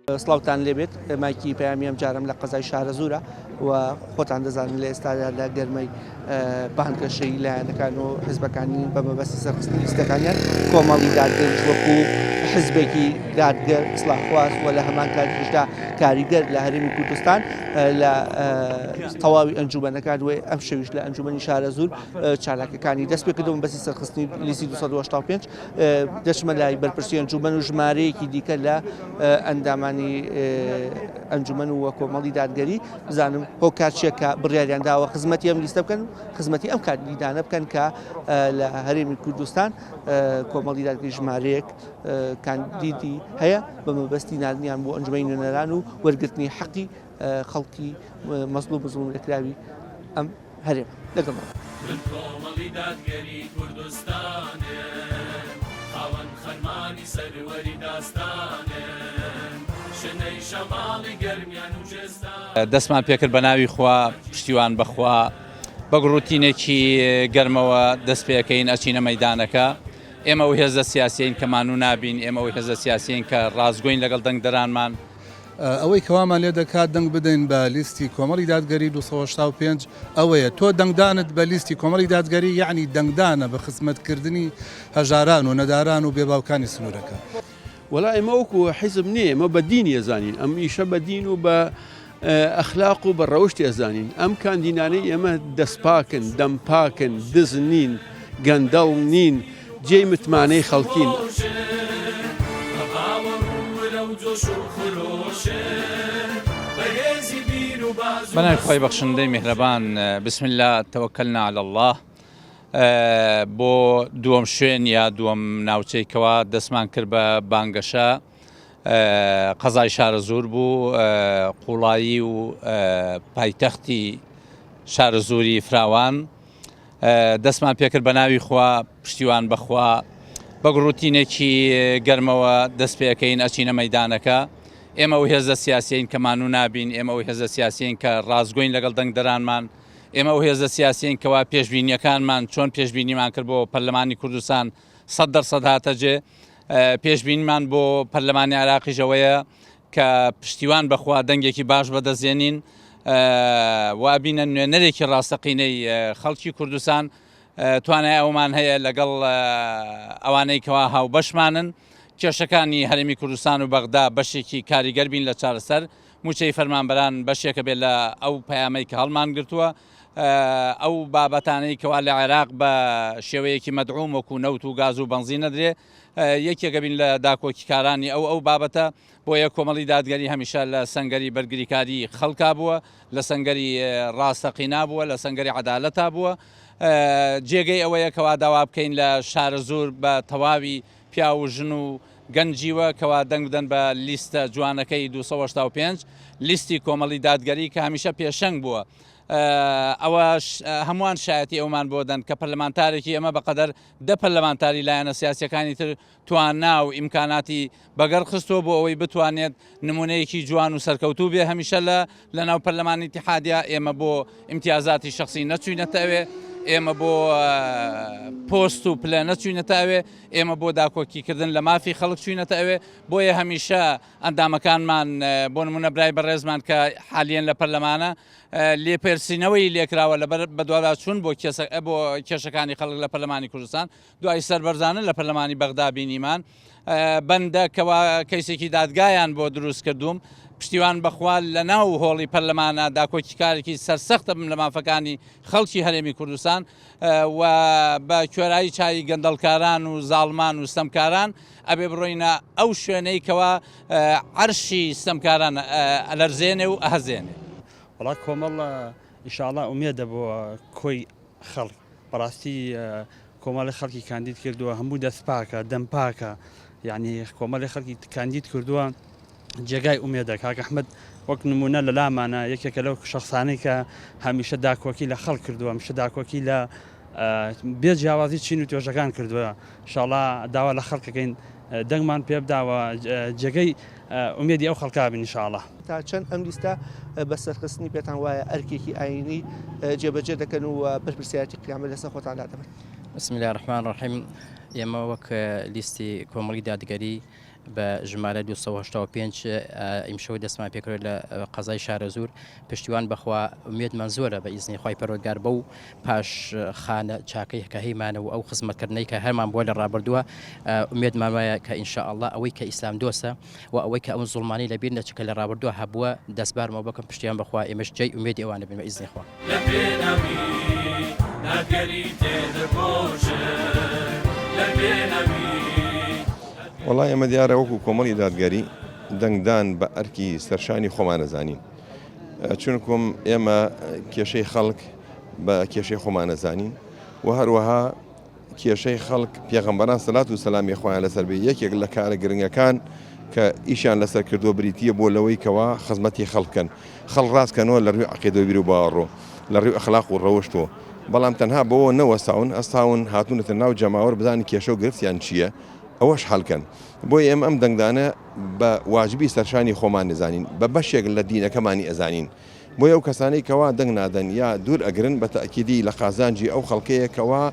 سڵاوتان لێبێت مایکی پەیامی ئەم جارەم لە قەزای شارەزوورە و خۆتان دەزانن لە ئێستادا لە گەرمەی بانگەشەی لایەنەکان و حزبەکانی بە مەبەستی سەرخستنی لیستەکانیان کۆمەڵی دادگەریش وەکو حزبێکی دادگەر ئیسلاحخواز و لە هەمان کاتیشدا کاریگەر لە هەرێمی کوردستان لە تەواوی ئەنجومەنەکان و ئەم شەویش لە ئەنجومەنی شارەزوور چالاکەکانی دەست پێکردەوە بەسی سەرخستنی لیستی 285 دەچمە لای بەرپرسی ئەنجومەن و ژمارەیەکی دیکە لە ئەندامانی ئەنجومەن و کۆمەڵی دادگەری بزانم هۆکار چیە کە بڕیاریان داوە خزمەتی ئەم لیستە بکەن و خزمەتی ئەم کاندیدانە بکەن کە لە هەرێمی کوردستان کۆمەڵی دادگەری ژمارەیەک کاندیدی هەیە بە مەبەستی ناردنیان بۆ ئەنجومەنی نوێنەران و وەرگرتنی حەقی خەڵکی مەزڵوم و زوڵملێکراوی ئەم هەرێمە. لەگەڵمان. من کۆمەڵی دادگەری کوردستانم خاوەن خەرمانی سەروەری داستانم شنەی شەماڵی گەرمیان و کوێستانم. دەستمان پێکرد بە ناوی خوا پشتیوان بەخوا بە گڕوتینێکی گەرمەوە دەست پێەکەین ئەچینە مەیدانەکە ئێمە و هێزە سیاسیین کە مانوو نابین ئێمە و هێزە سیاسیین کە ڕاستگۆین لەگەڵ دەنگدەرانمان. ئەوەی کە وامان لێ دەکات دەنگ بدەین بە لیستی کۆمەڵی دادگەری 285 ئەوەیە تۆ دەنگدانت بە لیستی کۆمەڵی دادگەری یەعنی دەنگدانە بە خزمەتکردنی هەژاران و نەداران و بێباوکانی سنوورەکە. وەڵا ئێمە وەکو حیزب نییە ئێمە بە دین ئەزانین ئەم ئیشە بە دین و بە ئەخلاق و بە ڕەوشت ئەزانین ئەم کاندینانەی ئێمە دەستپاکن دەم پاکن دز نین گەندەڵ نین جێی متمانەی خەڵکین. بەناوی خوای بەخشندەی میهرەبان بسم اللە توکلنا علی اللە بۆ دووەم شوێن یا دووەم ناوچەی کەوا دەستمان کرد بە بانگەشە قەزای شارەزوور بوو قوڵایی و پایتەختی شارەزووری فراوان دەستمان پێکرد بە ناوی خوا پشتیوان بەخوا بە گڕوتینێکی گەرمەوە دەست پێەکەین ئەچینە مەدانەکە ئێمە و هێزە سیاسیین کە مانوو نابین ئێمە و هێزە سیاسیین کە ڕاستگۆین لەگەڵ دەنگدەرانمان ئێمە و هێزە سیاسیین کەوا پێشبینیەکانمان چۆن پێشبینیمان کرد بۆ پەرلەمانی کوردستان 100% هاتە جێ پێشبینیمان بۆ پەرلەمانی عێراقیش ئەوەیە کە پشتیوان بەخوا دەنگێکی باش بەدەستێنین و ئەبینە نوێنەرێکی ڕاستەقینەی خەڵکی کوردستان توانای ئەومان هەیە لەگەڵ ئەوانەی کەوا هاوبەشمانن کێشەکانی هەرێمی کوردستان و بەغدا بەشێکی کاریگەر بین لە چارەسەر موچەی فەرمانبەران بەشێکە بێت لە ئەو پەیامەی کە هەڵمان گرتووە ئەو بابەتانەی کەوا لە عێراق بە شێوەیەکی مەدعوم وەکو نەوت و گاز و بەنزین نەدرێ یەکێکە بین لە داکۆکیکارانی ئەو ئەو بابەتە بۆیە کۆمەڵی دادگەری هەمیشە لە سەنگەری بەرگریکاری خەڵکا بووە لە سەنگەری ڕاستەقینا بووە لە سەنگەری عەدالەتا بووە جێگەی ئەوەیە کەوا داوا بکەین لە شارەزوور بە تەواوی پیاو و ژن و گەنجیوە کەوا دەنگ بدەن بە لیستە جوانەکەی 285 لیستی کۆمەڵی دادگەری کە هەمیشە پێشەنگ بووە ئەوە هەمووان شایەتی ئەومان بۆ دەن کە پەرلەمانتارێکی ئێمە بەقەدەر دە پەرلەمانتاری لایەنە سیاسیەکانی تر توانا و ئیمکاناتی بەگەڕ خستووە بۆ ئەوەی بتوانێت نمونەیەکی جوان و سەرکەوتوو بێ هەمیشە لە لەناو پەرلەمانی ئیتیحادیا ئێمە بۆ ئیمتیازاتی شخصی نەچوینەتە ئەوێ ئێمە بۆ پۆست و پلە نەچوینەتە ئەوێ ئێمە بۆ داکۆکیکردن لە مافی خەڵک چوینەتە ئەوێ بۆیە هەمیشە ئەندامەکانمان بۆ نمونە برای بەڕێزمان کە حالیەن لە پەرلەمانە لێپرسینەوەی لێکراوە لەبەر بەدواداچوون بۆ بۆ کێشەکانی خەڵک لە پەرلەمانی کوردستان دوای سەربەرزانە لە پەرلەمانی بەغدا بینیمان بەندە کەوا کەیسێکی دادگایان بۆ دروست کردووم پشتیوان بەخوا لە ناو هۆڵی پەرلەمانە داکۆکیکارێکی سەرسەختە بم لە مافەکانی خەڵکی هەرێمی کوردستان و بە کوێرایی چای گەندەڵکاران و زاڵمان و ستەمکاران ئەبێ بڕۆینە ئەو شوێنەی کەوا عەرشی ستەمکاران ئەلەرزێنێ و ئەهەزێنێ. وەڵا کۆمەڵ ئیشاڵا ئومێدە بۆ کۆی خەڵک بەڕاستی کۆمەڵی خەڵکی کاندید کردووە هەموو دەست پاکە دەم پاکە یعنی کۆمەڵی خەڵکی کاندید کردووە جێگای ئومێدە کاک ئەحمد وەک نمونە لە لامانە یەکێکە لەو شخصانەی کە هەمیشە داکۆکی لە خەڵک کردووە هەمیشە داکۆکی لە بێ جیاوازی چین و توێژەکان کردووە شاڵا داوا لە خەڵکەکەین دەنگمان پێ بداوە جێگەی ئومێدی ئەو خەڵکا بین ئینشاڵا. تا چەند ئەم لیستە بە سەرخستنی پێتان وایە ئەرکێکی ئایینی جێبەجێ دەکەن و بەرپرسیارێتی قیامەت لەسەر خۆتان لادەبەن؟ بسم اللە الرحمن الرحیم. ئێمە وەک لیستی کۆمەڵی دادگەری بە ژمارە 285 ئیمشەو دەستمان پێکرد لە قەزای شارەزوور پشتیوان بەخوا ئومێدمان زۆرە بە ئیزنی خوای پەروەردگار بەو پاش خانە چاکەی کە هەیمانە و ئەو خزمەتکردنەی کە هەرمان بووە لە ڕابردووە ئومێدمان وایە کە ئینشاء اللە ئەوەی کە ئیسلام دۆستە و ئەوەی کە ئەو زوڵمانەی لەبیر نەچێت کە لە ڕابردووە هەبووە دەستبارمەوە بکەم پشتیان بەخوا ئێمەش جێی ئومێدی ئەوانە بین بە ئیزنی خوا. لە پێناوی دادگەری تێدەکۆشن لە پێناوی. وەڵا ئێمە دیارە وەکو کۆمەڵی دادگەری دەنگدان بە ئەرکی سەرشانی خۆمان ئەزانین چونکم ئێمە کێشەی خەڵک بە کێشەی خۆمان ئەزانین و هەروەها کێشەی خەڵک پێغەمبەران سەلات و سەلامی خوایان لەسەر بێ یەکێک لە کارە گرنگەکان کە ئیشیان لەسەر کردووە بریتییە بۆ لەوەی کەوا خزمەتی خەڵک بکەن خەڵک ڕاستکەنەوە لە ڕووی عەقیدە و بیر و باوەڕۆ لە ڕووی ئەخلاق و ڕەوشتۆ بەڵام تەنها بەوە نەوەستاون هەستاون هاتوونەتە ناو جەماوەر بزانن کێشە و گرفتیان چییە ئەوەش حەل کەن بۆیە ئێمە ئەم دەنگدانە بە واجبی سەرشانی خۆمان دەزانین بە بەشێک لە دینەکەمانی ئەزانین بۆیە ئەو کەسانەی کەوا دەنگ نادەن یا دوور ئەگرن بە تەئکیدی لە قازانجی ئەو خەڵکەیە کەوا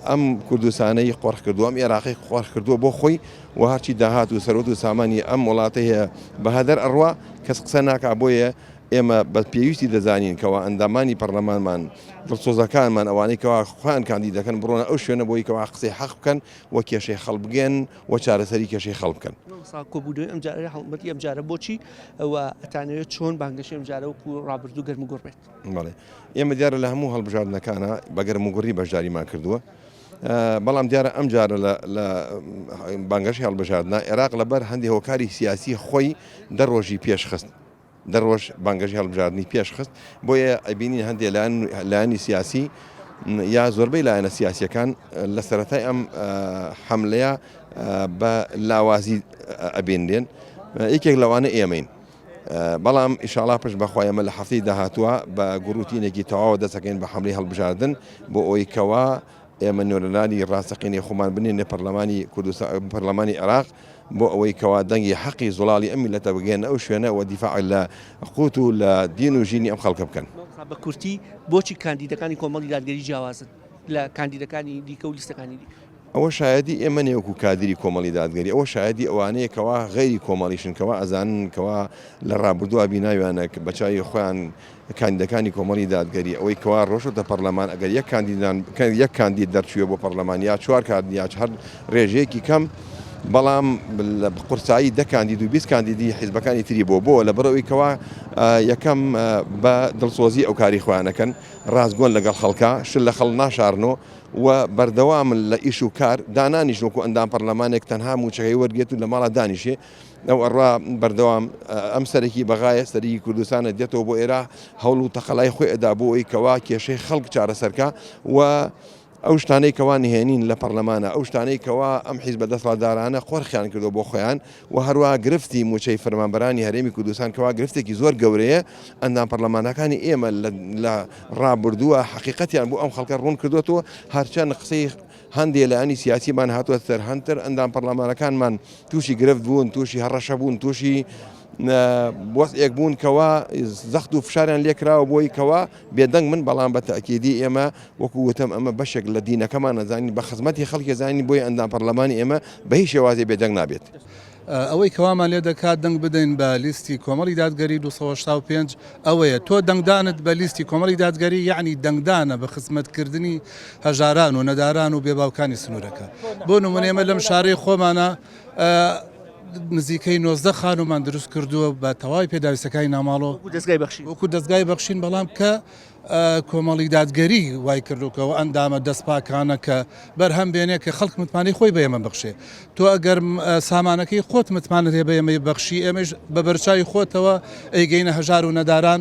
ئەم کوردستانەی قۆرخ کردووە ئەم ئێراقەی قۆرخ کردووە بۆ خۆی و هەرچی داهات و سەروەت و سامانی ئەم وڵاتە هەیە بە هەدەر ئەڕوا کەس قسە ناکا بۆیە ئێمە بە پێویستی دەزانین کەوا ئەندامانی پەرلەمانمان دڵسۆزەکانمان ئەوانەی کەوا خۆیان کاندید دەکەن بڕۆنە ئەو شوێنە بۆی کەوا قسەی حەق بکەن و کێشەی خەڵک بگەن و چارەسەری کێشەی خەڵک بکەن. مامۆستا کۆبوونەوەی ئەمجارەی هەڵمەتی ئەمجارە بۆچی و ئەتانەوێت چۆن بانگەشەی ئەمجارە وەکو ڕابردوو گەرموگوڕ بێت؟ بەڵێ ئێمە دیارە لە هەموو هەڵبژاردنەکانا بە گەرموگوڕی بەشداریمان کردووە، بەڵام دیارە ئەمجارە لە بانگەشەی هەڵبژاردنە عێراق لەبەر هەندێ هۆکاری سیاسی خۆی دە ڕۆژی پێشخست. دە ڕۆژ بانگەشەی هەڵبژاردنی پێش خست، بۆیە ئەبینین هەندێ لایەنی سیاسی یا زۆربەی لایەنە سیاسیەکان لە سەرەتای ئەم حەملەیە بە لاوازی ئەبینرێن، یەکێک لەوانە ئێمەین. بەڵام ئیشاڵا پشت بەخوا ئێمە لە هەفتەی داهاتووە بە گوڕوتینێکی تەواوە دەستەکەین بە حەملەی هەڵبژاردن بۆ ئەوەی کەوا ئێمە نوێنەرانی ڕاستەقینەی خۆمان بنێنە پەرلەمانی کوردستان پەرلەمانی عێراق بۆ ئەوەی کەوا دەنگی حەقی زوڵاڵی ئەم میللەتە بگەیەنە ئەو شوێنە و دیفاع لە قوت و لە دین و ژینی ئەم خەڵکە بکەن. مامۆستا بە کورتی بۆچی کاندیدەکانی کۆمەڵی دادگەری جیاوازن لە کاندیدەکانی دیکە و لیستەکانی دیکە؟ ئەوە شایەدی ئێمە نیە وەکو کادیری کۆمەڵی دادگەری، ئەوە شایەدی ئەوانەیە کەوا غەیری کۆمەڵیشن کەوا ئەزانن کەوا لە ڕابردووا بیناویانە بە چاوی خۆیان کاندیدەکانی کۆمەڵی دادگەری ئەوەی کەوا ڕۆشتە پەڕلەمان ئەگەر یەک کاندیدان یەک کاندید دەرچووە بۆ پەڕلەمان یا چوار کاندید یا هەر ڕێژەیەکی کەم بەڵام لە قورسایی دە کاندید و 20 کاندیدی حیزبەکانی تری بۆ بۆ لە بەرەوەی کەوا یەکەم بە دڵسۆزی ئەو کاری خۆیانەکەن ڕاستگۆن لەگەڵ خەڵکا شل لە خەڵ ناشارنۆ و بەردەوامن لە ئیش و کار دانانیشن وەکو ئەندام پەرلەمانێک تەنها موچەکەی وەرگێت و لە ماڵا دانیشێ ئەو ئەڕوا بەردەوام ئەم سەرەکی بەغایە سەرەکی کوردستانە دێتەوە بۆ ئێرە هەوڵ و تەقەلای خۆی ئەدا بۆ ئەوەی کەوا کێشەی خەڵک چارەسەرکا و ئەو شتانەی کەوا نهێنین لە پەرلەمانە ئەو شتانەی کەوا ئەم حیزبە دەسەڵاتدارانە قۆرخیان کردو بۆ خۆیان و هەروە گرفتی موچەی فەرمانبەرانی هەرێمی کوردستان کەوا گرفتێکی زۆر گەورەیە ئەندام پەرلەمانەکانی ئێمە لە ڕابردووە حەقیقەتیان بۆ ئەم خەڵکە ڕوون کردوەتەوە هەرچەند قسەی هەندێ لایەنی سیاسیمان هاتووە سەر هەندتر ئەندام پەرلەمانەکانمان تووشی گرفت بوون تووشی هەڕەشە بوون تووشی وەزعێک بوون کەوا زەخت و فشاریان لێکراوە بۆی کەوا بێدەنگ من بەڵام بە تەئکیدی ئێمە وەکو وتم ئەمە بەشێک لە دینەکەمان ئەزانین بە خزمەتی خەڵکی ئەزانین بۆیە ئەندام پەرلەمانی ئێمە بە هیچ شێوازێ بێدەنگ نابێت. ئەوەی کە وامان لێ دەکات دەنگ بدەین بە لیستی کۆمەڵی دادگەری 285 ئەوەیە تۆ دەنگدانت بە لیستی کۆمەڵی دادگەری یەعنی دەنگدانە بە خزمەتکردنی هەژاران و نەداران و بێباوکانی سنوورەکە بۆ نمونە ئێمە لەم شارەی خۆمانە نزیکەی 19 خانوومان دروست کردووە بە تەواوی پێداویستەکانی ناماڵۆ وەکو دەزگای بەخشین بەڵام کە کۆمەڵی دادگەری وای کردووە کە ئەو ئەندامە دەستپاکانە کە بەرهەم بێنێ کە خەڵک متمانەی خۆی بە ئێمە بەخشێ تۆ ئەگەر سامانەکەی خۆت متمانەت هەیە بە ئێمەی بەخشی ئێمەش بە بەرچاوی خۆتەوە ئەیگەینە هەژار و نەداران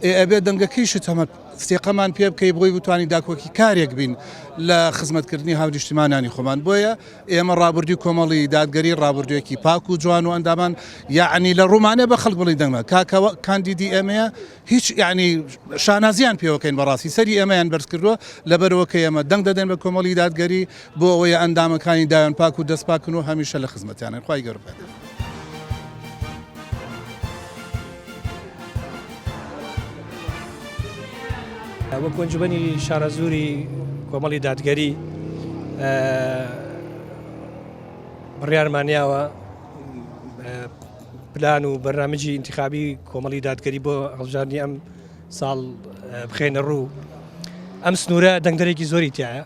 ئێ ئەبێ دەنگەکەیشت هەمە سێقەمان پێ بکەی بۆی بتوانین داکۆکی کارێک بین لە خزمەتکردنی هاونیشتیمانانی خۆمان بۆیە ئێمە ڕابردووی کۆمەڵی دادگەری ڕابردوویەکی پاک و جوان و ئەندامان یەعنی لە ڕوومانە بە خەڵک بڵین دەنگمان کاکە کاندیدی ئێمەیە هیچ یعنی شانازیان پێوەکەین بەڕاستی سەری ئێمەیان بەرز کردووە لەبەرەوە کە ئێمە دەنگ دەدەین بە کۆمەڵی دادگەری بۆ ئەوەیە ئەندامەکانی داوێن پاک و دەست پاکن و هەمیشە لە خزمەتیانن خوای گەورە بێت. وەکو ئەنجومەنی شارەزووری کۆمەڵی دادگەری. بڕیارمان یاوە پلان و بەرنامەجی ئینتخابی کۆمەڵی دادگەری بۆ هەڵبژاردنی ئەم ساڵ بخێنە ڕوو. ئەم سنوورە دەنگدەرێکی زۆری تایە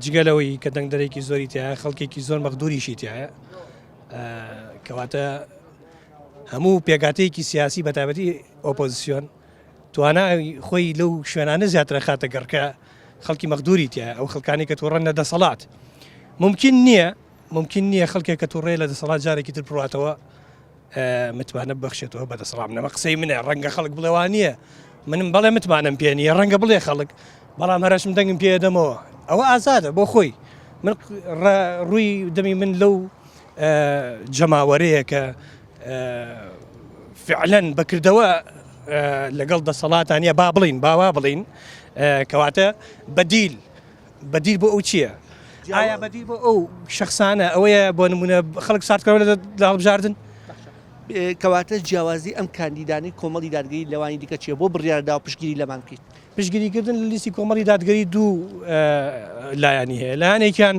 جگە لەوەی کە دەنگدەرێکی زۆری تایە خەڵکێکی زۆر مەغدوریشی تایە کەواتە هەموو پێکاتەیەکی سیاسی بەتابەتی ئۆپۆزیسیۆن توانای خۆی لەو شوێنانە زیاترە خاتە گەڕ کە خەڵکی مەغدوری تایە ئەو خەڵکانی کە تووڕەن لە دەسەڵات ممکن نییە ممکن نییە خەڵکێک کە تووڕێ لە دەسەڵات جارێکی تر بڕاتەوە متمانە ببەخشێتەوە بە دەسەڵام نەمە قسەی منە ڕەنگە خەڵک بڵێ وا نییە منم بەڵێ متمانەم پێ نییە ڕەنگە بڵێ خەڵک بەڵام هەرشم دەنگم پێ دەمەوە ئەوە ئازادە بۆ خۆی من ڕووی دەمی من لەو جەماوەرەیە کە فعلەن بەکردەوە لەگەڵ دەسەڵاتانە با بڵین باوا بڵین کەواتە بەدیل بەدیل بۆ ئەو چییە؟ ئایا بەدیل بۆ ئەو شخصانە ئەوەیە بۆ نمونە خەڵک ساردکەوە لە هەڵبژاردن؟ کەواتە جیاوازی ئەم کاندیدانەی کۆمەڵی دادگەری لەوانی دیکە چیە بۆ بڕیارداوە پشتگیری لەمان بکەیت؟ پشتگیریکردن لە لیستی کۆمەڵی دادگەری دوو لایەنی هەیە لایەنێکیان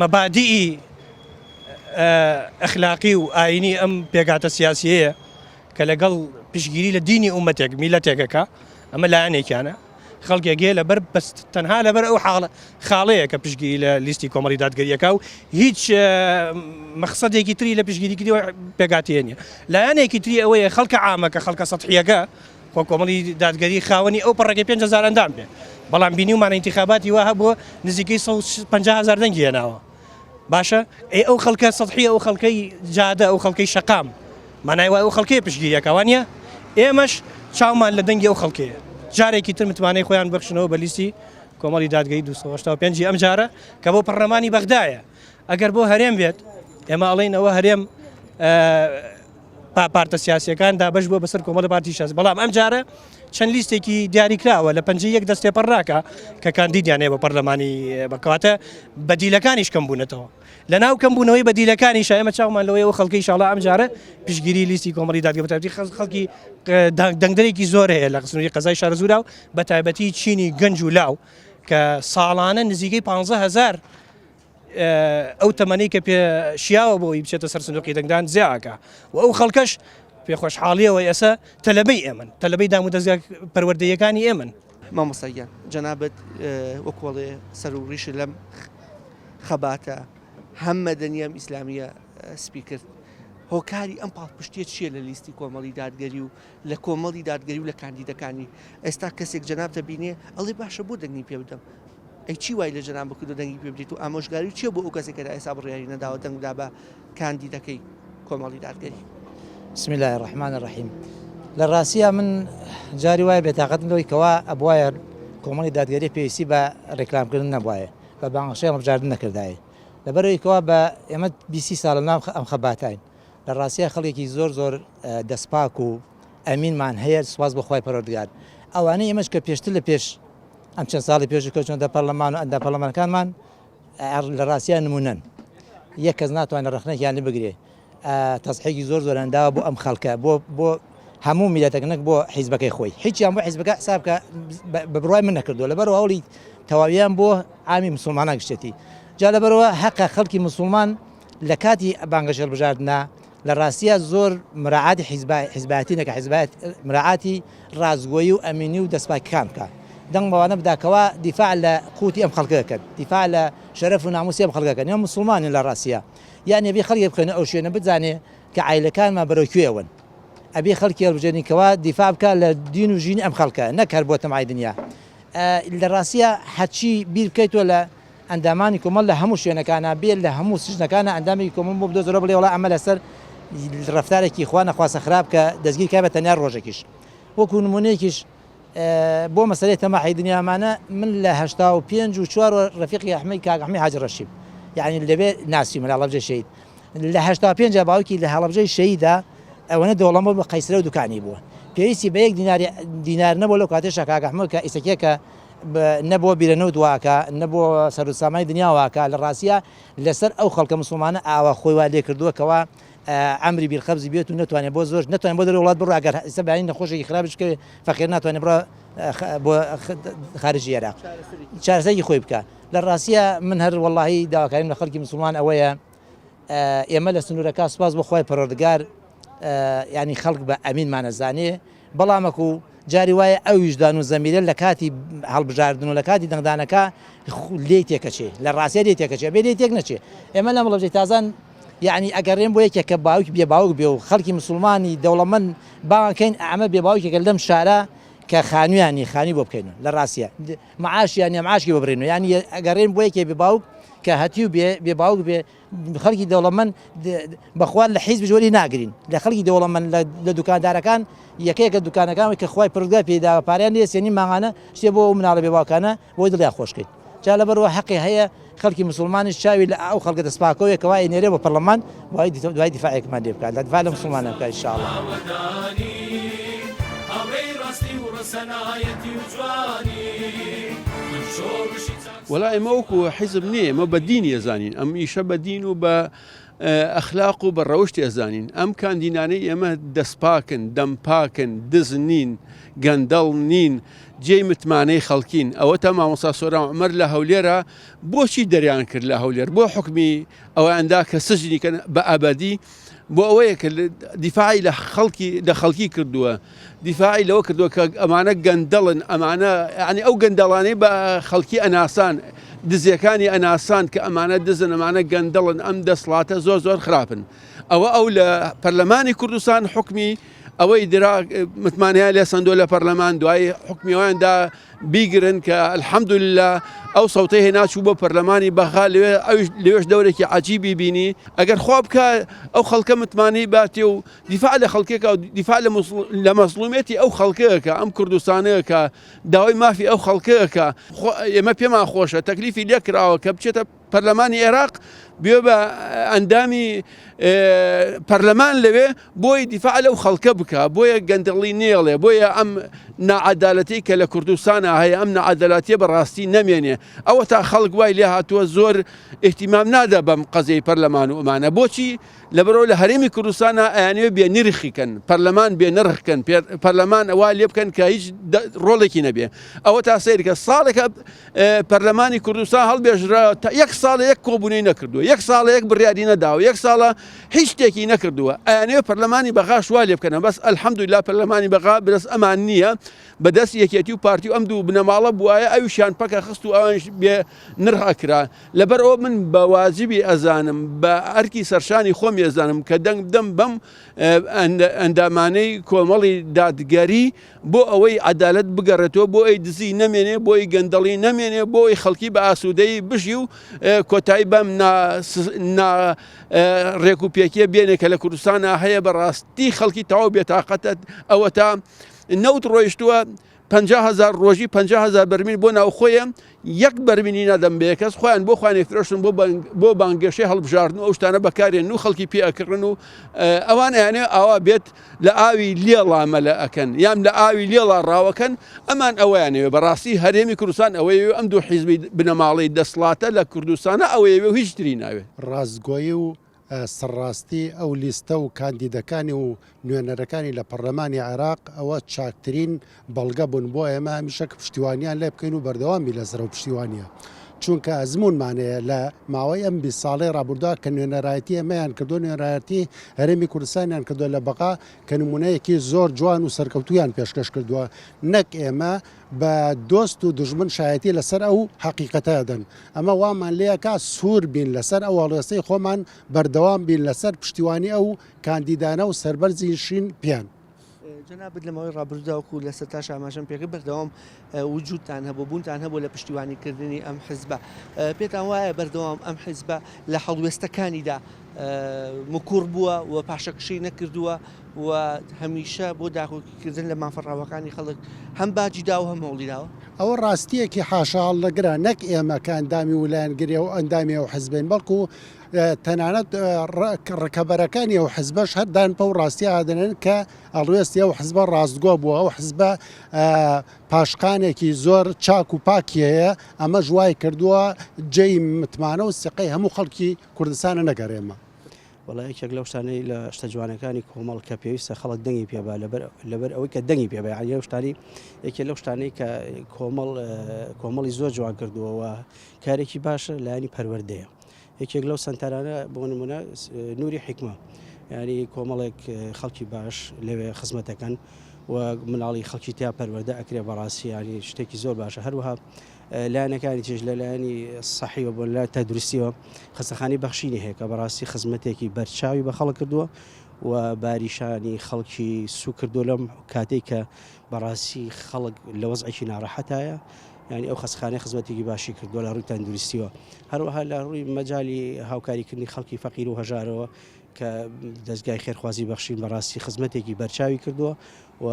مەبادیئی ئەخلاقی و ئاینی ئەم پێکهاتە سیاسیەیە کە لەگەڵ پشتگیری لە دینی ئومەتێک میلەتێکەکە ئەمە لایەنێکیانە خەڵکێک هەیە لەبەر بەس تەنها لەبەر ئەو حاڵە خاڵەیە کە پشتگیری لە لیستی کۆمەڵی دادگەریەکە و هیچ مەخسەدێکی تری لە پشتگیریکردنی پێکهاتەیە نییە لایەنێکی تری ئەوەیە خەڵکە عامەکە خەڵکە سەتحیەکە خۆ کۆمەڵی دادگەری خاوەنی ئەو پەڕەکەی 5000 ئەندام بێ بەڵام بینیومانە ئینتیخاباتی وا هەبووە نزیکەی 150 هزار دەنگی هێناوە باشە ئەی ئەو خەڵکە سەتحیە ئەو خەڵکەی جادە ئەو خەڵکەی شەقام مانای وای ئەو خەڵکەیە پشتگیریەکە وانە ئێمەش چاومان لە دەنگی ئەو خەڵکەیە جارێکی تر متمانەی خۆیان بەخشنەوە بە لیستی کۆمەڵی دادگەی 285 ئەم جارە کە بۆ پەرلەمانی بەغدایە ئەگەر بۆ هەرێم بێت ئێمە ئەڵێین ئەوە هەرێم پارتە سیاسیەکان دابش بووە بەسەر کۆمەڵە پارتی شاز بەڵام ئەم جارە چەند لیستێکی دیاریکراوە لە پەنجە یەک دەست تێپەڕ ناکە کە کاندیدیان هەیە بە پەرلەمانی بەکەواتە بەدیلەکانیش کەم بوونەتەوە لە ناو کەم بوونەوەی بەدیلەکانیش ئێمە چاومان لەوەی ئەو خەڵکی شاڵا ئەم جارە پشتگیری لیستی کۆمەڵی دادگە بەتایبەتی خەڵکی دەنگدەرێکی زۆر هەیە لە سنووری قەزای شارەزوورا و بەتایبەتی چینی گەنج و لاو کە ساڵانە نزیکەی 15 هزار ئەو تەمەنەی کە پێ شیاوە بۆ ئەوی بچێتە سەر سندوقی دەنگدان زیاکە و ئەو خەڵکەش پێ خۆشحاڵیەوە ئێستا تەلەبەی ئێمن تەلەبەی دام و دەزگا پەروەردەیەکانی ئێمن. مامۆستا گیان جەنابت وەکۆڵێ سەر و ڕیشت لەم خەباتە هەم مەدەنی هەم ئیسلامیە سپی کرد هۆکاری ئەم پاڵپشتیە چییە لە لیستی کۆمەڵی دادگەری و لە کۆمەڵی دادگەری و لە کاندیدەکانی ئێستا کەسێک جەناب دەبینێ ئەڵێ باشە بۆ دەنگی پێ بدەم ئەی چی وای لە جەناب بکردوە دەنگی پێ بدەیت و ئامۆژگاری چیە بۆ ئەو کەسێک کە تا ئێستا بڕیاری نەداوە دەنگ بدا بە کاندیدەکەی کۆمەڵی دادگەری؟ بسم اللە الرحمن الرحیم لە ڕاستیا من جاری وایە بێتاقەتم لەوەی کەوا ئەبوایە کۆمەڵی دادگەری پێویستی بە ڕێکلامکردن نەبوایە بە بانگەشەی هەڵبژاردن نەکردایە لەبەرئەوەی کەوا بە ئێمە بیسی ساڵە ناو ئەم خەباتاین لە ڕاستیا خەڵکێکی زۆر زۆر دەستپاک و ئەمینمان هەیە سوپاس بۆ خوای پەروەردگار ئەوانەی ئێمەش کە پێشتر لە پێش ئەم چەند ساڵی پێش کەوتنەتە پەرلەمان و ئەندام پەرلەمانەکانمان لە ڕاستیا نمونەن یەک کەس ناتوانێت ڕەخنەکیان لێ بگرێ تەزحێکی زۆر زۆریان داوە بۆ ئەم خەڵکە بۆ بۆ هەموو میلەتەک نەک بۆ حیزبەکەی خۆی هیچیان بۆ حیزبەکە حساب کە بە بڕوای من نەکردووە لەبەر هەوڵی تەواویان بۆ عامی مسلمانان گشتێتی جا لەبەرەوە حەقە خەڵکی مسلمان لە کاتی بانگەشەی هەڵبژاردنا لە ڕاستیا زۆر مراعاتی حیزبایەتی نەکا حیزبایەت مراعاتی ڕاستگۆیی و ئەمینی و دەستپاکیکان بکا دەنگ بەوانە بدا کەوا دیفاع لە قوتی ئەم خەڵکە کەن دیفاع لە شەرەف و ناموسی ئەم خەڵکە کەن ئێمە موسڵمانین لە ڕاستیا یانی ئەبێ خەڵکی بخەینە ئەو شوێنە بزانێ کە عایلەکانمان بەرەو کوێوەن ئەبێ خەڵکی هەڵبژێرین کەوا دیفاع بکا لە دین و ژینی ئەم خەڵکە نەک هەر بۆ تەمای دنیا لە ڕاستیا هەرچی بیر بکەیتەوە لە ئەندامانی کۆمەڵ لە هەموو شوێنەکانا بێ لە هەموو سجنەکانا ئەندامێکی کۆمەڵ بۆ بدۆزەرەوە بڵێ وەڵا ئەمە لەسەر ڕەفتارێکی خوا نەخواستە خراپ کە دەستگیر کرا بە تەنیا ڕۆژێکیش وەکو نمونەیەکیش بۆ مەسەلەی تەماحی دنیامانە من لە 85 و چوار ڕەفیقی ئەحمەی کاک ئەحمەی حاجی ڕەشیم یعنی لەوێ ناسیمە لە هەڵەبجەی شەهید لە 85 باوکی لە هەڵەبجەی شەهیدا ئەوەنە دەوڵەمەند بوو قەیسرە و دوکانی بووە پێویستی بە یەک دیناری دینار نەبوو لەو کاتێشا کاک ئەحمەد کە ئیسەکێکە نە بۆ بیرەنەوت واکا نە بۆ سەروسامانی دنیا واکا لە ڕاستیا لەسەر ئەو خەڵکە مسوڵمانە ئاوا خۆی وا لێ کردووە کەوا ئەمری بیرقەبزی بێت و نەتوانێت بۆ زۆر نەتوانێت بۆ دەرەوە وڵات بڕوا گەر ئێستا بەیانی نەخۆشێکی خراپیش بکەوێ فەقیر ناتوانێت بڕوا بۆ خارجی عێراق چارەسەری خۆی بکا لە ڕاستیا من هەر وەڵاهی داواکاریم لە خەڵکی مسوڵمان ئەوەیە. ئێمە لە سنوورەکە سوپاس بۆ خوای پەروەردگار یانی خەڵک بە ئەمینمان ئەزانێ بەڵامەکو جاری وایە ئەو ویژدان و زەمیرە لە کاتی هەڵبژاردن و لە کاتی دەنگدانەکە لێی تێکەچێ لە ڕاستیا لێی تێکەچێ بێ لێی تێک نەچێ ئێمە لەم ڕەوجەی تازان یعنی ئەگەڕێن بۆ یەکێک کە باوک بێ باوک بێ و خەڵکی مسلمانی دەوڵەمەند باوانکەین ئەمە بێ باوکێکە لەم شارە کە خانویانی خانی بۆ بکەین لە ڕاستە معاشیان یا معاشکی بۆ بڕین یعنی ئەگەڕێن بۆ یەکێ بێ باوک کە هەتیو بێ بێ باوک بێ خەڵکی دەوڵەمەند بەخوا لە حیزبیش وەری ناگرین لە خەڵکی دەوڵەمەند لە دوکاندارەکان یەکەیەکە دوکانەکان کە خوای پرودگار پێی داوە پاریان لێ سێنی مانگانە شتێ بۆ ئەو مناڵە بێ باوکانە بۆی دڵیان خۆشکەیت جا لەبەرەوە حەقی هەیە خەڵکی مسلمانیش چاوی لە ئەو خەڵکە دەستپاکەوەیە کەوا ئەینێرێ بۆ پەرلەمان دوای دوای دیفاعێکمان لێ بکات لە دیفاع لە مسلمانان بکات ان شاء الله. وەڵا ئێمە وەکو حیزب نییە ئێمە بە دین ئەزانین ئەم ئیشە بە دین و بە ئەخلاق و بە ڕەوشت ئەزانین ئەم کاندینانەی ئێمە دەستپاکن دەمپاکن دز نین گەندەڵ نین جێی متمانەی خەڵکین ئەوە تا مامۆستا سۆران عمر لە هەولێرە بۆچی دەریان کرد لە هەولێر بۆ حکمی ئەوەیاندا کە سجنی کەن بە ئابادی بۆ ئەوەیە کە دیفاعی لە خەڵکی لە خەڵکی کردووە دیفاعی لەوە کردووە کە ئەمانە گەندەڵن ئەمانە یعنی ئەو گەندەڵانەی بە خەڵکی ئەناسان دزیەکانی ئەناسان کە ئەمانە دزن ئەمانە گەندەڵن ئەم دەسڵاتە زۆر زۆر خراپن ئەوە ئەو لە پەرلەمانی کوردستان حکمی ئەوەی درا متمانەیان لێ سندۆ لە پەرلەمان دوای حکمیواندا بیگرن کە الحمدللە ئەو سەوتەی هێنا چوو بۆ پەرلەمانی بەغا لەوێ ئەویش لەوێش دەورێکی عەجیبی بینی ئەگەر خوا بکا ئەو خەڵکە متمانەی باتێ و دیفاع لە خەڵکێکا و دیفاع لە لە مەزڵومێتی ئەو خەڵکەکە ئەم کوردستانەکە داوای مافی ئەو خەڵکەکە ئێمە پێمان خۆشە تەکلیفی لێکراوە کە بچێتە پەرلەمانی عێراق بێ بە ئەندامی پەرلەمان لەوێ بۆی دیفاع لەو خەڵکە بکە بۆیە گەندەڵی نێڵێ بۆیە ئەم ناعەدالەتی کە لە کوردستانە هەیە ئەم ناعەدالەتیە بەڕاستی نەمێنێ ئەوە تا خەڵک وای لێ هاتووە زۆر اهتیمام نادا بەم قەزیەی پەرلەمان و ئەمانە بۆچی لەبەرئەوە لە هەرێمی کوردستانا ئەیانەوێ بێ نرخی کەن پەرلەمان بێ نرخ کەن پەرلەمان وا لێ بکەن کە هیچ ڕۆڵێکی نەبێ ئەوە تا سەیرکە ساڵێکە پەرلەمانی کوردستان هەڵبێژرا تا یەک ساڵە یەک کۆبوونەی نەکردووە یەک ساڵە یەک بڕیاری نەداوە یەک ساڵە هیچ شتێکی نەکردووە ئەیانەوێ پەرلەمانی بەغاش وا لێ بکەنە بەس الحمدلله پەرلەمانی بەغا بەس ئەمان نییە بەدەست یەکێتی و پارتی و ئەم دوو بنەماڵە بوایە ئەویشیان پەکە خست و ئەوانش بێ نرخ ئەکرا لەبەر ئەوە من بە واجبی ئەزانم بە ئەرکی سەرشانی خۆمی ئەزانم کە دەنگ بدەم بەم ئەندامانەی کۆمەڵی دادگەری بۆ ئەوەی عەدالەت بگەڕێتەوە بۆ ئەی دزی نەمێنێ بۆ ئەی گەندەڵی نەمێنێ بۆ ئەی خەڵکی بە ئاسوودەیی بژی و کۆتایی بەم نا ڕێک و پێکیە بێنێ کە لە کوردستانە هەیە بەڕاستی خەڵکی تەواو بێتاقەتە ئەوە تا نەوت ڕۆیشتووە 50 هەزار ڕۆژی 50 هەزار بەرمیل بۆ ناوخۆیە یەک بەرمیلی نادەم بە کەس خۆیان بۆ خۆیان ئەیفرۆشن بۆ بۆ بانگەشەی هەڵبژاردن و ئەو شتانە بەکارێن و خەڵکی پێ ئەکڕن و ئەوان ئەیانێ ئاوا بێت لە ئاوی لێڵا مەلە ئەکەن یان لە ئاوی لێڵا ڕاوەکەن ئەمان ئەوەیانەوێ بەڕاستی هەرێمی کوردستان ئەوەیەوێ ئەم دوو حیزبی بنەماڵەی دەسڵاتە لە کوردستانە ئەوەیەوێ و هیچ تری ناوێ. ڕاستگۆیی و سەرڕاستی ئەو لیستە و کاندیدەکانی و نوێنەرەکانی لە پەرلەمانی عێراق ئەوە چاکترین بەڵگە بوون بۆ ئێمە هەمیشە کە پشتیوانیان لێ بکەین و بەردەوام بین لەسەر ئەو پشتیوانیە چونکە ئەزموونمان هەیە لە ماوەی ئەم 20 ساڵەی ڕابردووە کە نوێنەرایەتی ئێمەیان کردووە نوێنەرایەتی هەرێمی کوردستانیان کردووە لە بەغا کە نمونەیەکی زۆر جوان و سەرکەوتویان پێشکەش کردووە نەک ئێمە بە دۆست و دوژمن شایەتی لەسەر ئەو حەقیقەتە ئەدەن. ئەمە وامان لێ ئەکا سوور بین لەسەر ئەو هەڵوێستەی خۆمان، بەردەوام بین لەسەر پشتیوانی ئەو کاندیدانە و سەربەرزیشین پێیان. جەنابت لە ماوەی ڕابردوودا وەکو لە سەرتاش ئاماژەم پێکرد بەردەوام وجودتان هەبوو، بوونتان هەبوو لە پشتیوانیکردنی ئەم حزبە. پێتان وایە بەردەوام ئەم حزبە لە هەڵوێستەکانیدا مکوڕ بووە و پاشەکشەی نەکردووە و هەمیشە بۆ داکۆکیکردن لە مافە ڕەواکانی خەڵک هەم باجی داوە هەم هەوڵی داوە؟ ئەوە ڕاستییەکی حاشاهەڵنەگرە، نەک ئێمە کە ئەندامی و لایەنگری ئەو ئەندامی ئەو حزبەین، بەڵکو تەنانەت ڕکەبەرەکانی ئەو حزبەش هەر دان بەو ڕاستیە دەنێن کە هەڵوێستی ئەو حزبە ڕاستگۆ بووە، ئەو حزبە پاشخانێکی زۆر چاک و پاکی هەیە، ئەمەش وای کردووە جێی متمانە و سیقەی هەموو خەڵکی کوردستانە نەک هەرێمە. وەڵا یەکێک لەو شتانەی لە شتە جوانەکانی کۆمەڵ کە پێویستە خەڵک دەنگی پێ با لەبەر لەبەر ئەوەی کە دەنگی پێ بە یعنی لەو شتانی یەکێ لەو شتانەی کە کۆمەڵ کۆمەڵی زۆر جوان کردووە و کارێکی باشە لایەنی پەروەردەیە. یەکێک لەو سەنتەرانە بۆ نمونە نوری حیکمە یانی کۆمەڵێک خەڵکی باش لەوێ خزمەتەکەن و مناڵی خەڵکی تیا پەروەردە ئەکرێ بەڕاستی ینی شتێکی زۆر باشە هەروەها لایەنەکانی تریش لە لایەنی سەحیوە بۆ لای تەندروستیەوە خەستەخانەی بەخشینی هەیە کە بەڕاستی خزمەتێکی بەرچاوی بە خەڵک کردووە و باریشانی خەڵکی سوک کردووە لەم کاتێک کە بەڕاستی خەڵک لە وەزعێکی ناڕەحەتایە یانی ئەو خەستخانەیە خزمەتێکی باشی کردووە لە ڕووی تەندروستیەوە هەروەها لە ڕووی مەجالی هاوکاریکردنی خەڵکی فەقیر و هەژارەوە کە دەزگای خێرخوازی بەخشین بەڕاستی خزمەتێکی بەرچاوی کردووە و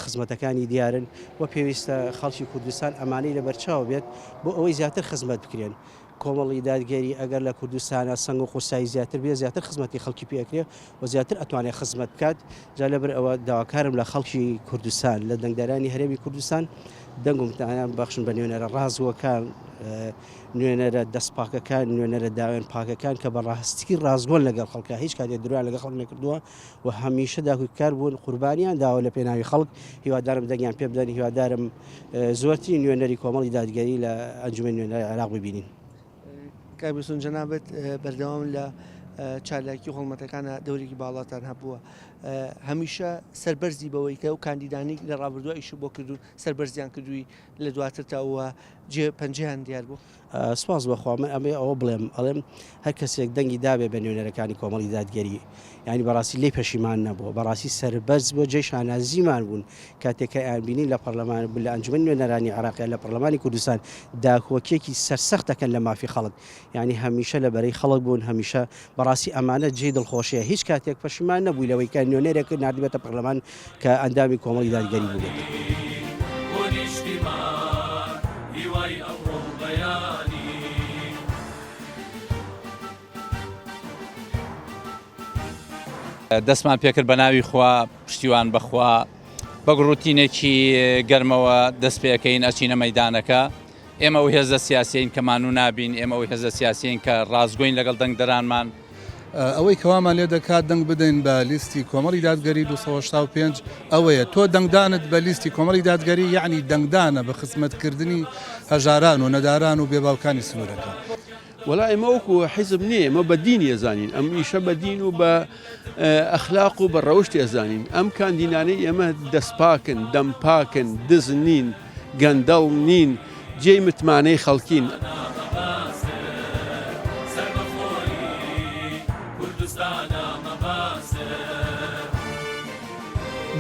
خزمەتەکانی دیارن و پێویستە خەڵکی کوردستان ئەمانەی لەبەرچاو بێت بۆ ئەوەی زیاتر خزمەت بکرێن. کۆمەڵی دادگەری ئەگەر لە کوردستانا سەنگ و قورسایی زیاتر بێ زیاتر خزمەتی خەڵکی پێ ئەکرێ و زیاتر ئەتوانێ خزمەت بکات جا لەبەر ئەوە داواکارم لە خەڵکی کوردستان لە دەنگدەرانی هەرێمی کوردستان دەنگ و متمانەیان ببەخشن بە نوێنەرە ڕاستگۆکان نوێنەرە دەست پاکەکان نوێنەرە داوێن پاکەکان کە بە ڕاستی ڕاستگۆن لەگەڵ خەڵکە هیچ کاتێک درۆیان لەگەڵ خەڵک نەکردووە و هەمیشە داکۆکیکار بوون قوربانیان داوە لە پێناوی خەڵک هیوادارم دەنگیان پێ بدەن هیوادارم زۆرترین نوێنەری کۆمەڵی دادگەری لە ئەنجومەنی نوێنەرانی عێراق ببینین. کاک بێستون جەنابت بەردەوام لە چالاکی و هەڵمەتەکانە دەورێکی باڵاتان هەبووە هەمیشە سەربەرزی بەوەی کە ئەو کاندیدانەی لە ڕابردووە ئیش بۆ کردوون سەربەرزیان کردووی لە دواتر تاوە جێ پەنجەیان دیار بوو. سوپاس بۆ خوا من ئەمەوێ ئەوە بڵێم ئەڵێم هەر کەسێک دەنگی دابێ بە نوێنەرەکانی کۆمەڵی دادگەری یانی بەڕاستی لێی پەشیمان نەبووە بەڕاستی سەربەرز بۆ جێی شانازیمان بوون کاتێک کە ئەیان بینین لە پەرلەمان لە ئەنجومەنی نوێنەرانی عێراق یان لە پەرلەمانی کوردستان داکۆکیەکی سەرسەخت دەکەن لە مافی خەڵک یانی هەمیشە لە بەرەی خەڵک بوون هەمیشە بەڕاستی ئەمانە جێی دڵخۆشیە هیچ کاتێک پەشیمان نەبووی لەوەی کە نوێنەرێک ناردبێتە پەرلەمان کە ئەندامی کۆمەڵی دادگەری بووبێت. دەستمان پێکرد بە ناوی خوا پشتیوان بەخوا بە گڕوتینێکی گەرمەوە دەست پێەکەین ئەچینە مەدانەکە ئێمە ئەو هێزە سیاسیەین کە مانوو نابین، ئێمە ئەو هێزە سیاسیەین کە ڕاستگۆین لەگەڵ دەنگدەرانمان. ئەوەی کە وامان لێ دەکات دەنگ بدەین بە لیستی کۆمەڵی دادگەری 285 ئەوەیە تۆ دەنگدانت بە لیستی کۆمەڵی دادگەری یەعنی دەنگدانە بە خزمەتکردنی هەژاران و نەداران و بێباوکانی سنوورەکە. وەڵا ئێمە وەکو حیزب نییە ئێمە بە دین ئەزانین ئەم ئیشە بە دین و بە ئەخلاق و بە ڕەوشت ئەزانین ئەم کاندینانەی ئێمە دەستپاکن دەم پاکن دز نین گەندەڵ نین جێی متمانەی خەڵکین.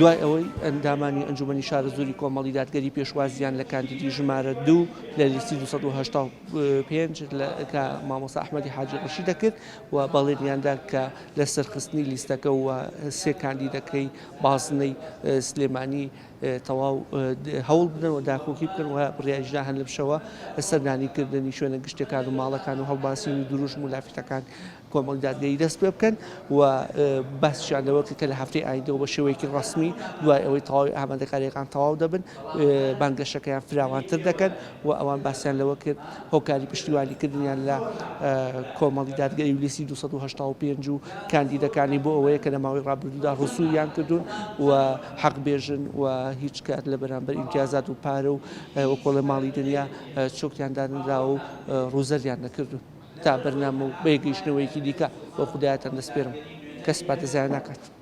دوای ئەوەی ئەندامانی ئەنجومەنی شارەزووری کۆمەڵی دادگەری پێشوازیان لە کاندیدی ژمارە دوو لە لیستی 285 کە مامۆستا ئەحمەدی حاجی ڕەشی دەکرد و بەڵێنیان دا کە لە سەرخستنی لیستەکە و سێ کاندیدەکەی بازنەی سلێمانی تەواو هەوڵ بدەن و داکۆکی بکەن و بڕیاریشدا هەن لەم شەوە سەردانی کردنی شوێنە گشتیەکان و ماڵەکان و هەڵباسینی دروشم و لافیتەکان کۆمەڵی دادگەری دەست پێ بکەن و باسیشیان لەوە کرد کە لە هەفتەی ئایندەوە بە شێوەیەکی ڕەسمی دوای ئەوەی تەواوی ئامادەکارییەکان تەواو دەبن بانگەشەکەیان فراوانتر دەکەن و ئەوان باسیان لەوە کرد هۆکاری پشتیوانیکردنیان لە کۆمەڵی دادگەری و لیستی 285 و کاندیدەکانی بۆ ئەوەیە کە لە ماوەی ڕابردوودا ڕسوویان کردوون و حەق بێژن و هیچ کات لە بەرامبەر ئیمتیازات و پارە و وەکۆڵێ ماڵی دنیا چۆکیان دانراوە و ڕووزەریان نەکردوون. تا بەرنامە و بەیەکگەیشتنەوەیەکی دیکە بەو خودایەتان دەسپێرم کەس پاتە زایە ناکات.